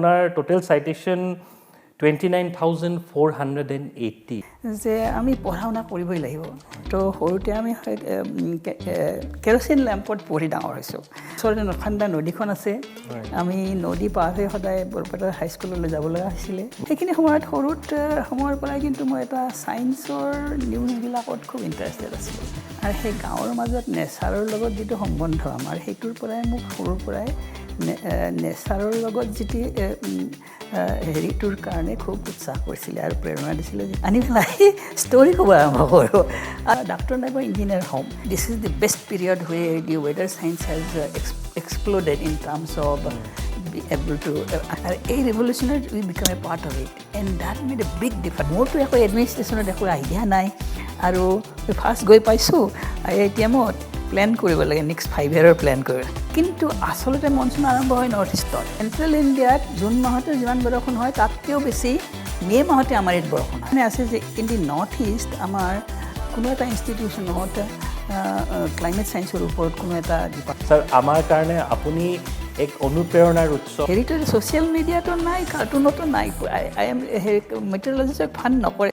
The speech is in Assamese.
আপোনাৰ total citation 29,480। যে আমি পঢ়া শুনা কৰিবই লাগিব। তো সৰুতে আমি কেৰচিন লেম্পত পঢ়ি ডাঙৰ হৈছোঁ। ওচৰতে নখান্দা নদীখন আছে। আমি নদী পাৰ হৈ সদায় বৰপেটা হাইস্কুললৈ যাব লগা হৈছিলে। সেইখিনি সময়ত সৰুত সময়ৰ পৰাই কিন্তু মই এটা ছায়েন্সৰ নিউজবিলাকত খুব ইণ্টাৰেষ্টেড আছিলোঁ। আৰু সেই গাঁৱৰ মাজত নেচাৰৰ লগত যিটো সম্বন্ধ আমাৰ, সেইটোৰ পৰাই মোক সৰুৰ পৰাই নেচাৰৰ লগত যিটো হেৰিটোৰ কাৰণে খুব উৎসাহ কৰিছিলে আৰু প্ৰেৰণা দিছিলে যে আনি পেলাই ষ্টৰি ক'ব আৰম্ভ কৰোঁ আৰু ডাক্তৰ নাইবা ইঞ্জিনিয়াৰ হ'ম। This is the best period where the weather science has exploded in terms of be able to আৰু এই ৰেভলিউশ্যনত we become a part of it and that made a big difference. মোৰতো একো এডমিনিষ্ট্ৰেশ্যনত একো আইডিয়া নাই আৰু ফাৰ্ষ্ট গৈ পাইছোঁ আইআইটিএমত, প্লেন কৰিব লাগে, নেক্সট 5 ইয়েৰৰ প্লেন কৰিব। কিন্তু আচলতে মনচুন আৰম্ভ হয় নৰ্থ ইষ্টত। চেণ্ট্ৰেল ইণ্ডিয়াত জুন মাহতে যিমান বৰষুণ হয়, তাতকৈও বেছি মে' মাহতে আমাৰ ইয়াত বৰষুণ হয়। মানে আছে যে ইন the north east আমাৰ কোনো এটা ইনষ্টিটিউশ্যনত ক্লাইমেট ছায়েন্সৰ ওপৰত কোনো এটা ডিপাৰ্টমেণ্ট ছাৰ, আমাৰ কাৰণে আপুনি এক অনুপ্ৰেৰণাৰ উৎস। হেৰিটো ছ'চিয়েল মিডিয়াতো নাই, কাৰ্টুনতো নাই। I am হেৰি মেটেৰিয়লজিষ্টক ফাণ্ড নকৰে।